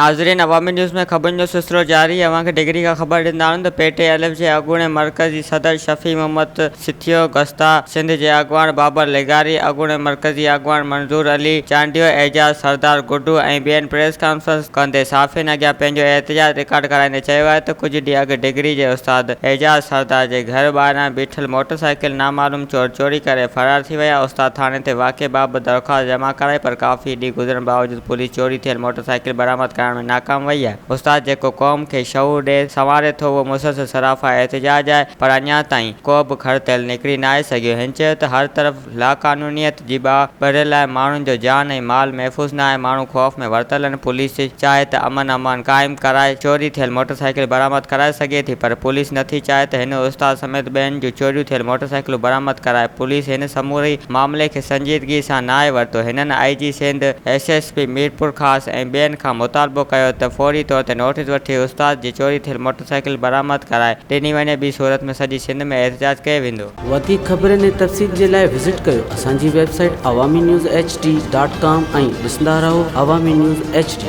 ناظرين عوامي نيوز ۾ خبرن جو سلسلو جاري اوهان کي ڊگهڙي کان خبر ڏيندا آهيون ته پي ٽي الف جي اڳوڻي مرڪزي صدر شفيع محمد سٿيو گستا، سنڌ جي اڳواڻ بابر لغاري، اڳوڻي مرڪزي اڳواڻ منظور علي چانڊيو، اعجاز سردار گڊو ۽ ٻين پريس ڪانفرنس ڪندي صحافين اڳيان پنهنجو احتجاج رڪارڊ ڪرائيندي چيو آهي ته ڪجهه ڏينهن اڳ ڊگهڙي جي استاد اعجاز سردار جي گهر ٻاهران بيٺل موٽر سائيڪل نامعلوم چور چوري ڪري فرار ٿي ويا، استاد ٿاڻي تي واقعي بابت درخواست جمع ڪرائي پر ڪافي ڏينهن گذرڻ باوجود پوليس چوري ٿيل موٽر سائيڪل برآمد ڪرائڻ ۾ ناڪام وئي آهي. استاد جيڪو قوم کي شعور ڏئي سنواري ٿو اهو مسلسل سراپا احتجاج آهي پر اڃا تائين ڪو به کڙ تيل نڪري ناهي سگهيو. هن چيو ته هر طرف لاقانونيت جي باهه ٻريل آهي، ماڻهن جو جان ۽ مال محفوظ ناهي، ماڻهو خوف ۾ ورتل آهن، پوليس چاهي ته امن امان قائم ڪرائي چوري ٿيل موٽر سائيڪل برآمد ڪرائي سگهي ٿي پر پوليس نٿي چاهي ته هن استاد سميت ٻين جون چوريون ٿيل موٽر سائيڪلون برآمد ڪرائي، پوليس هن سموري معاملي کي سنجيدگي سان ناهي ورتو، هنن I G Sindh, S S P Mirpurkhas ۽ ٻين کان مطالبو ڪيو ته فوري طور تي نوٽيس وٺي استاد جي چوري ٿيل موٽرسائيڪل برآمد ڪرائي ڏني وڃي ٻي صورت ۾ سڄي سنڌ ۾ احتجاج ڪيو ويندو. وڌيڪ خبرن ۽ تفصيل جي لاء وزٽ ڪيو اسان جي website Awami news H D dot com ۽ ڏسندا رهو عوامي نيوز ايڇ ڊي.